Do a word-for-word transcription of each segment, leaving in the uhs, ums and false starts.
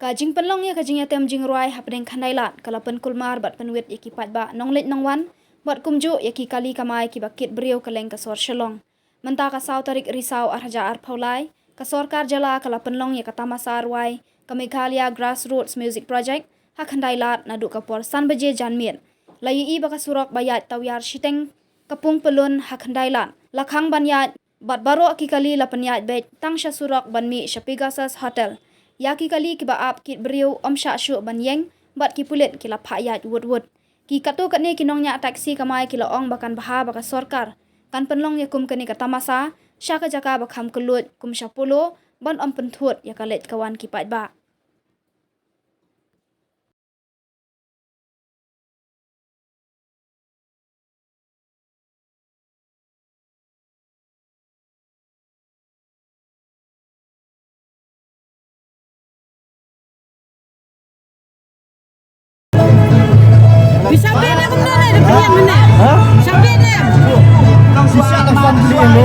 Ka jingpynlong ïa ka jingïatem jingrwai hapdeng Khyndai Lad ka la pynkulmar bad pynwit ïa ki paidbah nongleit nongwan, bad kumjuh ïa ki kali kamai kiba kit briew kylleng ka sor Shillong. Mynta ka saw tarik Risaw ar hajar arphew lai, ka sorkar jylla ka la pynlong ïa ka tamasa rwai ka Meghalaya Grassroots Music Project ha Khyndai Lad naduh ka por san baje janmiet. La ïohi ba ka surok ba ïaid tawiar shiteng ka pung pyllun ha Khyndai Lad la khang ban ïaid, bad baroh ki kali la pynïaid beit tang sha surok ban mih sha Pegasus Hotel. Ïa ki kali kiba ap kit briew ym shah shuh ban ïeng, bad ki pulit ki la phah ïaid wut wut. Ki katto katne ki nongñiah taxi kamai ki la ong ba kan bha ba ka sorkar kan pynlong ïa kum kane ka tamasa sha ka jaka ba kham kylluid kum sha Polo, ban ym pynthut ïa ka leit ka wan ki paidbah. Sha bede kumno ne, da pynïang ne? Ha? Sha bede. Shisha tang san tylli ne.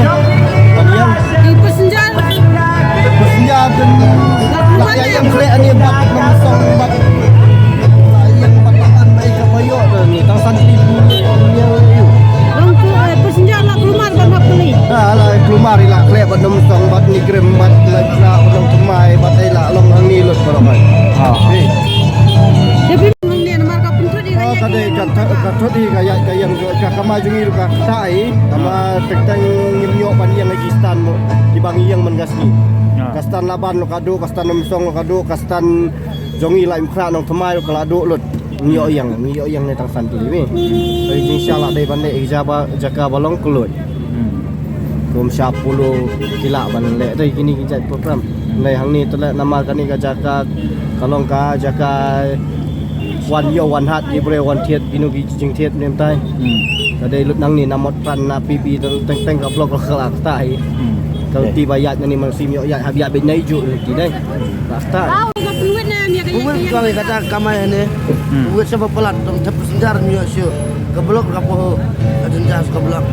Pynïang. Ki passenger. Passenger kan. Lah ïa ïeng khleh ani bad nongshong bad. Lah ïeng bad lah an bai ka bayo ni tang san tylli. Pynïang ïa u. Long ku, eh, passenger lah kulmar bad hap kali. Ha, lah kulmar ïa lah khleh bad nongshong bad ni grim bad lah khleh bad nongthymmai bad ai lah long hangne lut baroh kai. Ha. Eh. Ka dei ka thut hi ka ïaid ka ïeng jong ka kamai jong ngi ruh ka ktah hi. Tangba teng teng ngim ïoh ban ïeng ha ki stand mo. Kiba ngi ïeng man ka sngi. Ka stand Laban ruh ka duh, ka stand Umsong ruh ka duh, ka stand jong ngi Laitumkhrah Nongthymmai ruh ka la duh lut. Ngi ïoh ïeng, ngi ïoh ïeng ne tang san tylli mi. Ka jingshisha lah dei ban leh ha ki jaka ba long kylluid. Kum sha Polo ki lah ban leh dei kine ki jait program. Dei hangne te leh namar kane ka jaka ka long ka jaka wan ïoh wan hat ki briew wan thied kino ki jingthied ne mtai. Ka dei lut nangne na Motphran na P B teng teng ka block ka la ktah hi. Ka ti ba ïaid nangne man sim ïoh ïaid hap ïaid beit na iju ki dei. La ktah. Pynwit kata kamai ne. Pynwit sha ba palat tang thep passenger ym ïoh shuh. Ka block ka poh ka jynjar ka block.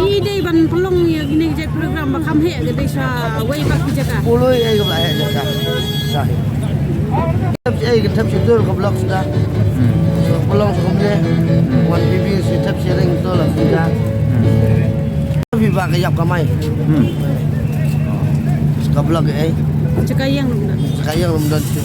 Ki dei ban pynlong ïa kine ki jait program ba kham heh ka dei sha wei pat ki jaka. Polo ei ka ba heh jaka. Sha hi. Thep ei ka thep sha dur ka block sha. So pynlong sha kumne. Wan P B sha thep sha ring to la sha. Phi ba ka ïap kamai. Ka block ei. Jaka ïeng lum don. Jaka ïeng lum don sha.